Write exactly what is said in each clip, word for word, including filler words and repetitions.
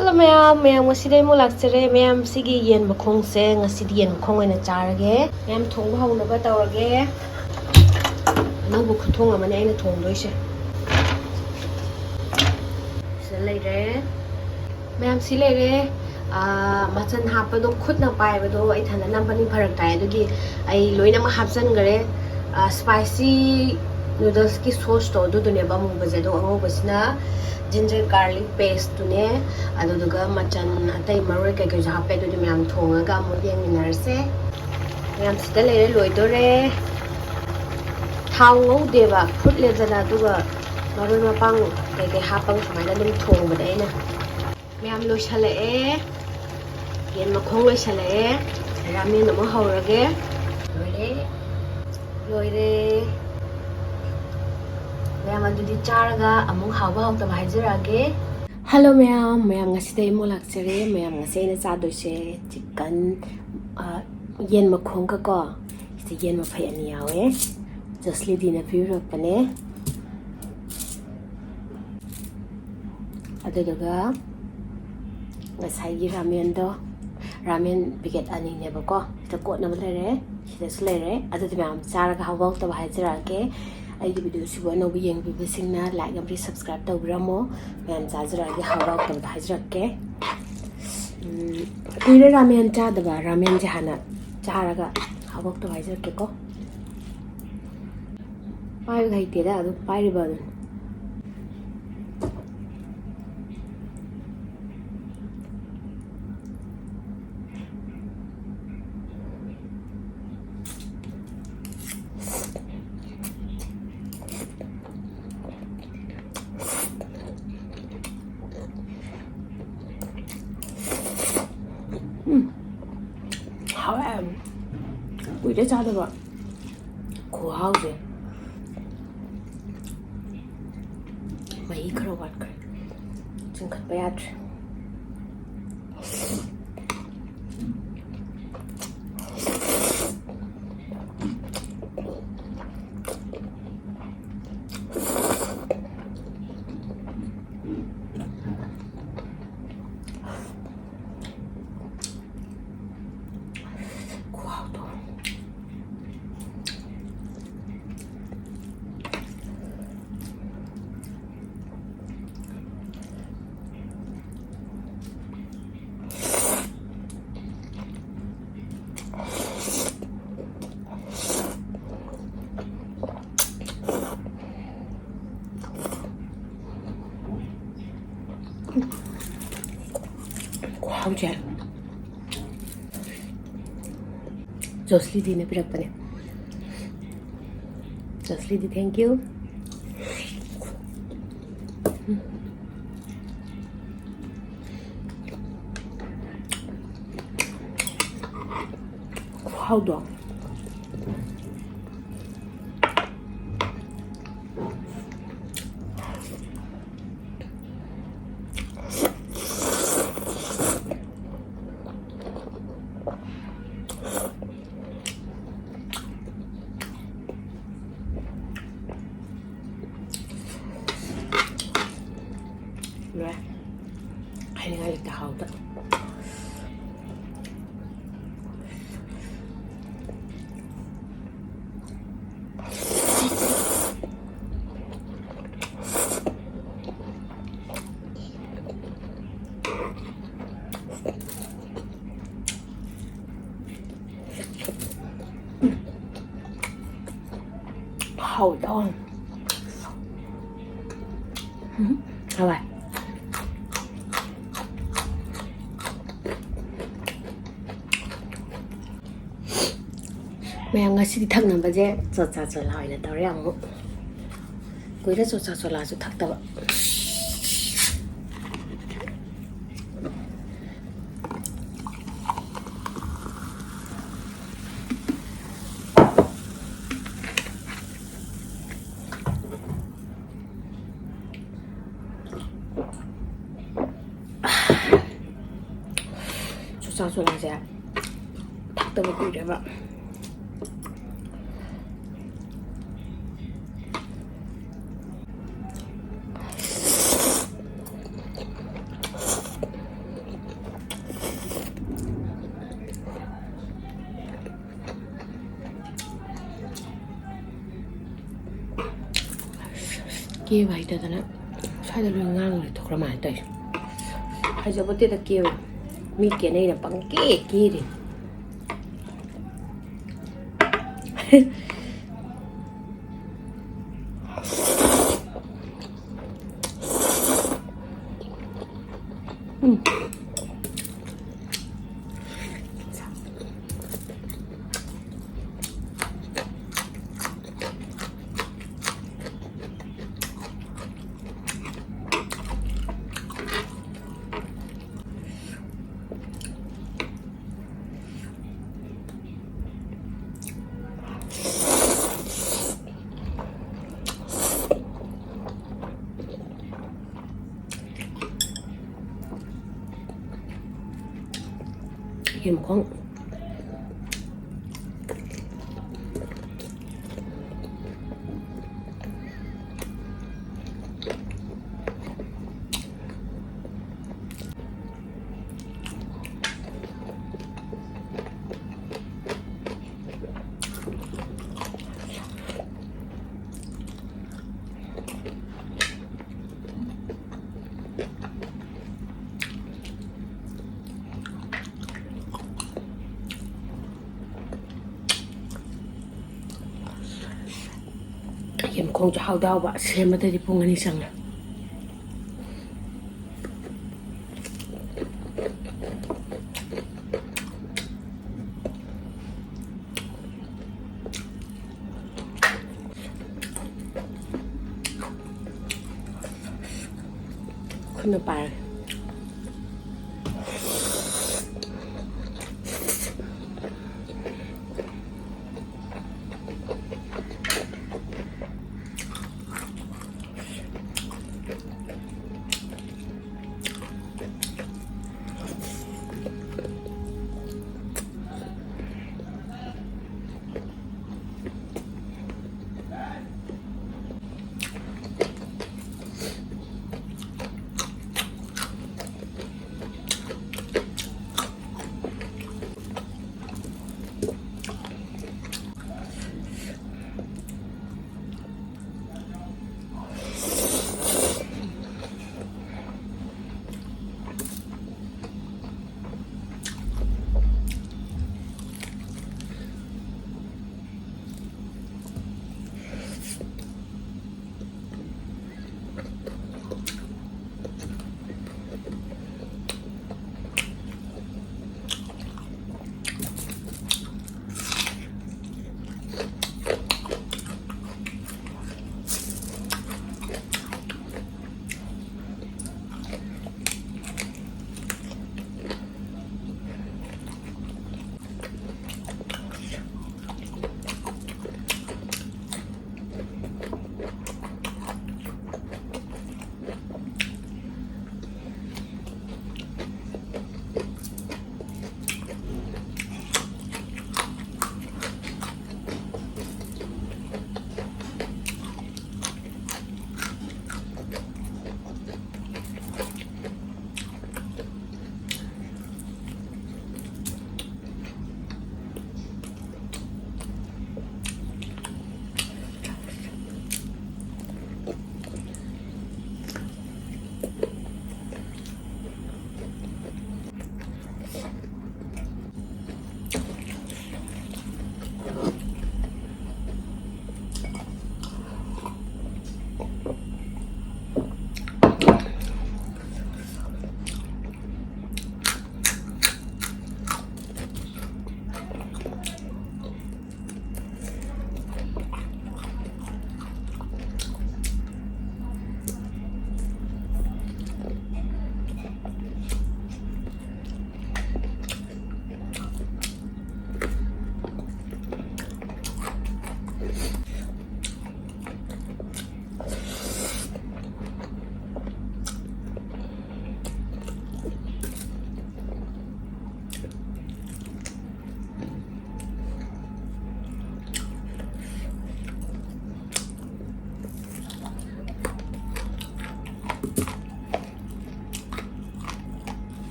Hello ꯃꯌꯥꯝ, ꯃꯌꯥꯝ ꯉꯁꯤꯗꯤ ꯑꯩ ꯑꯃꯨꯛ ꯂꯥꯛꯆꯔꯦ꯫ ꯃꯌꯥꯝ, ꯁꯤꯒꯤ ꯌꯦꯟ ꯃꯈꯣꯡꯁꯦ ꯉꯁꯤꯗꯤ ꯌꯦꯟ ꯃꯈꯣꯡ ꯑꯣꯏꯅ ꯆꯥꯔꯒꯦ꯫ ꯃꯌꯥꯝ, ꯊꯣꯡꯕ ꯍꯧꯅꯕ ꯇꯧꯔꯒꯦ꯫ ꯑꯅꯧꯕ ꯈꯨꯊꯣꯡ ꯑꯃꯅꯦ ꯑꯩꯅ ꯊꯣꯡꯗꯣꯏꯁꯦ꯫ ꯁꯤꯗ ꯂꯩꯔꯦ꯫ ꯃꯌꯥꯝ, ꯁꯤ ꯂꯩꯔꯦ꯫ ꯑꯥ, ꯃꯆꯜ ꯍꯥꯞꯄꯗꯣ ꯈꯨꯠꯅ ꯄꯥꯏꯕꯗꯣ ꯑꯩ ꯏꯊꯟꯗ ꯅꯝꯕꯅꯤ ꯐꯔꯛ ꯇꯥꯏ, ꯑꯗꯨꯒꯤ ꯑꯩ ꯂꯣꯏꯅꯃꯛ ꯍꯥꯞꯆꯟꯈꯔꯦ꯫ ꯑꯥ, spicy noodles ꯀꯤ sauce ꯇꯣ ꯑꯗꯨꯗꯨꯅꯦꯕ ꯑꯃꯨꯕꯁꯦ, ꯑꯗꯣ ꯑꯉꯧꯕꯁꯤꯅ ginger garlic paste ꯇꯨꯅꯦ꯫ ꯑꯗꯨꯗꯨꯒ ꯃꯆꯜ ꯑꯇꯩ ꯃꯔꯣꯏ ꯀꯩꯀꯩꯁꯨ ꯍꯥꯞꯄꯦ, ꯑꯗꯨꯗꯤ ꯃꯌꯥꯝ ꯊꯣꯡꯉꯒ ꯑꯃꯨꯛ ꯌꯦꯡꯃꯤꯟꯅꯔꯁꯦ꯫ ꯃꯌꯥꯝ, ꯁꯤꯗ ꯂꯩꯔꯦ, ꯂꯣꯏꯗꯣꯔꯦ꯫ ꯊꯥꯎ ꯉꯧꯗꯦꯕ, ꯐꯨꯠꯂꯦꯗꯅ, ꯑꯗꯨꯒ ꯃꯔꯣꯏ ꯃꯄꯥꯡ ꯀꯩꯀꯩ ꯍꯥꯞꯄꯒ ꯁꯨꯃꯥꯏꯅ ꯑꯗꯨꯝ ꯊꯣꯡꯕꯅꯦ ꯑꯩꯅ꯫ ꯃꯌꯥꯝ, ꯂꯣꯏꯁꯜꯂꯛꯑꯦ꯫ ꯌꯦꯟ ꯃꯈꯣꯡ ꯂꯣꯏꯁꯜꯂꯛꯑꯦ꯫ ꯔꯥꯃꯦꯟ ꯑꯃꯨꯛ ꯍꯧꯔꯒꯦ꯫ ꯂꯣꯏꯔꯦ꯫ ꯂꯣꯏꯔꯦ꯫ ꯃꯌꯥꯝ, ꯑꯗꯨꯗꯤ ꯆꯥꯔꯒ ꯑꯃꯨꯛ ꯍꯥꯎꯕ ꯍꯥꯎꯇꯕ ꯍꯥꯏꯖꯔꯛꯑꯒꯦ꯫ Hello ꯃꯌꯥꯝ, ꯃꯌꯥꯝ ꯉꯁꯤꯗꯤ ꯑꯩ ꯑꯃꯨꯛ ꯂꯥꯛꯆꯔꯦ꯫ ꯃꯌꯥꯝ, ꯉꯁꯤ ꯑꯩꯅ ꯆꯥꯗꯣꯏꯁꯦ chicken, ꯑ, ꯌꯦꯟ ꯃꯈꯣꯡꯒꯀꯣ, ꯁꯤꯗ ꯌꯦꯟ ꯃꯐꯩ ꯑꯅꯤ ꯌꯥꯎꯋꯦ꯫ ꯖꯣꯁꯂꯤꯗꯤꯅ ꯄꯤꯕꯤꯔꯛꯄꯅꯦ꯫ ꯑꯗꯨꯗꯨꯒ ꯉꯁꯥꯏꯒꯤ ꯔꯥꯃꯦꯟꯗꯣ, ꯔꯥꯃꯦꯟ packet ꯑꯅꯤꯅꯦꯕꯀꯣ, ꯁꯤꯗ ꯀꯣꯠꯅꯕ ꯂꯩꯔꯦ, ꯁꯤꯗꯁꯨ ꯂꯩꯔꯦ꯫ ꯑꯗꯨꯗꯤ ꯃꯌꯥꯝ ꯆꯥꯔꯒ ꯍꯥꯎꯕ ꯍꯥꯎꯇꯕ ꯍꯥꯏꯖꯔꯛꯑꯒꯦ꯫ ꯑꯩꯒꯤ video ꯁꯤꯕꯨ ꯑꯅꯧꯕ ꯌꯦꯡꯕꯤꯕꯁꯤꯡꯅ like ꯑꯃꯗꯤ subscribe ꯇꯧꯕꯤꯔꯝꯃꯣ꯫ ꯃꯌꯥꯝ ꯆꯥꯖꯔꯛꯑꯒꯦ, ꯍꯥꯎꯕ ꯍꯥꯎꯇꯕꯗꯣ ꯍꯥꯏꯖꯔꯛꯀꯦ꯫ ꯎꯝ, ꯀꯨꯏꯔꯦ ꯔꯥꯃꯦꯟ ꯆꯥꯗꯕ꯫ ꯔꯥꯃꯦꯟꯁꯦ ꯍꯥꯟꯅ ꯆꯥꯔꯒ ꯍꯥꯎꯕ ꯍꯥꯎꯇꯕ ꯍꯥꯏꯖꯔꯛꯀꯦꯀꯣ꯫ ꯄꯥꯏꯕ ꯍꯩꯇꯦꯗ, ꯑꯗꯨꯝ ꯄꯥꯏꯔꯤꯕ ꯑꯗꯨꯅꯤ꯫ ꯎꯝ, ꯍꯥꯎꯋꯦ꯫ ꯀꯨꯏꯔꯦ ꯆꯥꯗꯕ꯫ ꯈꯨꯍꯥꯎꯁꯦ꯫ ꯃꯍꯤ ꯈꯔ ꯋꯥꯠꯈ꯭ꯔꯦ꯫ ꯆꯤꯡꯈꯠꯄ ꯌꯥꯗ꯭ꯔꯦ꯫ ꯈꯨꯍꯥꯎꯁꯦ꯫ ꯖꯣꯁꯂꯤꯗꯤꯅ ꯄꯤꯔꯛꯄꯅꯦ꯫ ꯖꯣꯁꯂꯤꯗꯤ, thank you꯫ ꯈꯨꯍꯥꯎꯗꯣ꯫ ꯂꯣꯏꯔꯦ꯫ ꯍꯥꯏꯅꯤꯡꯉꯥꯏ ꯂꯩꯇꯦ, ꯍꯥꯎꯇ꯫ ꯍꯥꯎꯋꯤꯗ꯫ ꯎꯝ, ꯍꯋꯥꯏ꯫ ꯃꯌꯥꯝ, ꯉꯁꯤꯗꯤ ꯊꯛꯅꯕꯁꯦ ꯆꯣꯆꯥ ꯆꯣꯂꯥ ꯑꯣꯏꯅ ꯇꯧꯔꯦ ꯑꯃꯨꯛ꯫ ꯀꯨꯏꯔꯦ ꯆꯣꯆꯥ ꯆꯣꯂꯥꯁꯨ ꯊꯛꯇꯕ꯫ ꯆꯨꯖꯥꯛ ꯆꯨꯖꯥꯛꯁꯦ ꯊꯛꯇꯕ ꯀꯨꯏꯔꯦꯕ꯫ ꯀꯦꯕ ꯍꯩꯇꯗꯅ ꯁ꯭ꯋꯥꯏꯗ ꯂꯣꯏ ꯉꯥꯡ ꯂꯩꯊꯣꯛꯈ꯭ꯔ ꯃꯥꯜꯂꯦ ꯇꯧꯔꯤꯁꯦ꯫ ꯍꯩꯖꯕꯣꯠꯇꯦꯗ ꯀꯦꯕ꯫ ꯃꯤ ꯀꯦꯅꯩꯅ ꯄꯪꯀꯦ ꯀꯦꯔꯤ꯫ ꯎꯝ꯫ ꯌꯦꯟ ꯃꯈꯣꯡ꯫ ꯌꯦꯟ ꯃꯈꯣꯡꯁꯨ ꯍꯥꯎꯗꯤ ꯍꯥꯎꯕ, ꯁꯦꯝꯕꯗꯗꯤ ꯄꯨꯡ ꯑꯅꯤ ꯆꯪꯉꯦ꯫ ꯈꯨꯠꯅ ꯄꯥꯏꯔꯦ꯫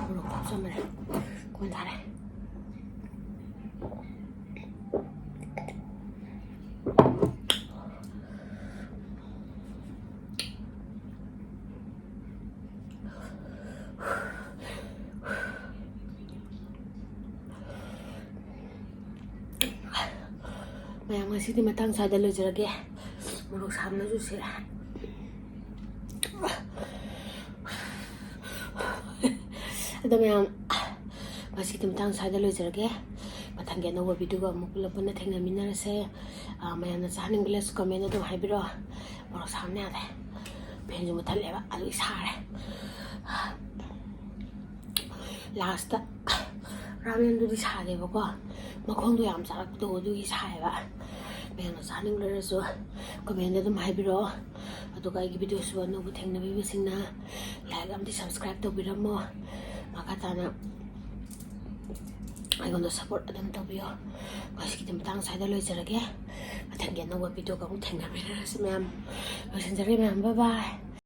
ꯃꯣꯔꯣꯛ ꯍꯥꯞꯆꯟꯕꯅꯦ꯫ ꯀꯣꯟ ꯇꯥꯔꯦ꯫ ꯃꯌꯥꯝ, ꯉꯁꯤꯗꯤ ꯃꯇꯥꯡ ꯁ꯭ꯋꯥꯏꯗ ꯂꯣꯏꯖꯔꯒꯦ꯫ ꯃꯣꯔꯣꯛ ꯁꯥꯕꯅꯁꯨ ꯁꯤꯔꯦ꯫ ꯑꯗꯣ ꯃꯌꯥꯝ, ꯉꯁꯤꯗꯤ ꯃꯇꯥꯡ ꯁ꯭ꯋꯥꯏꯗ ꯂꯣꯏꯖꯔꯒꯦ꯫ ꯃꯊꯪꯒꯤ ꯑꯅꯧꯕ ꯚꯤꯗꯤꯑꯣꯒ ꯑꯃꯨꯛ ꯄꯨꯂꯞ ꯄꯨꯟꯅ ꯊꯦꯡꯅꯃꯤꯟꯅꯔꯁꯦ꯫ ꯑꯥ, ꯃꯌꯥꯝꯅ ꯆꯥꯅꯤꯡꯕ ꯂꯩꯔꯁꯨ comment ꯑꯗꯨꯝ ꯍꯥꯏꯕꯤꯔꯛꯑꯣ꯫ ꯃꯣꯔꯣꯛ ꯁꯥꯕꯅ ꯌꯥꯗꯦ꯫ ꯐꯦꯟꯁꯨ ꯃꯨꯠꯊꯠꯂꯦꯕ, ꯑꯗꯨꯒꯤ ꯁꯥꯔꯦ꯫ Lastꯇ ꯔꯥꯃꯦꯟꯗꯨꯗꯤ ꯁꯥꯗꯦꯕꯀꯣ, ꯃꯈꯣꯡꯗꯣ ꯌꯥꯝ ꯆꯥꯔꯛꯄꯗꯣ ꯑꯗꯨꯒꯤ ꯁꯥꯏꯌꯦꯕ꯫ ꯃꯌꯥꯝꯅ ꯆꯥꯅꯤꯡꯕ ꯂꯩꯔꯁꯨ comment ꯑꯗꯨꯝ ꯍꯥꯏꯕꯤꯔꯛꯑꯣ꯫ ꯑꯗꯨꯒ ꯑꯩꯒꯤ ꯚꯤꯗꯤꯑꯣꯁꯨ ꯑꯅꯧꯕ ꯊꯦꯡꯅꯕꯤꯕꯁꯤꯡꯅ like ꯑꯃꯗꯤ subscribe ꯇꯧꯕꯤꯔꯝꯃꯣ꯫ ꯃꯈꯥ ꯇꯥꯅ ꯑꯩꯉꯣꯟꯗ support ꯑꯗꯨꯝ ꯇꯧꯕꯤꯌꯣ꯫ ꯉꯁꯤꯒꯤꯗꯤ ꯃꯇꯥꯡ ꯁ꯭ꯋꯥꯏꯗ ꯂꯣꯏꯖꯔꯒꯦ꯫ ꯃꯊꯪꯒꯤ ꯑꯅꯧꯕ ꯚꯤꯗꯤꯑꯣꯒ ꯑꯃꯨꯛ ꯊꯦꯡꯅꯃꯤꯟꯅꯔꯁꯤ ꯃꯌꯥꯝ꯫ ꯂꯣꯏꯁꯤꯟꯖꯔꯒꯦ ꯃꯌꯥꯝ, bye bye꯫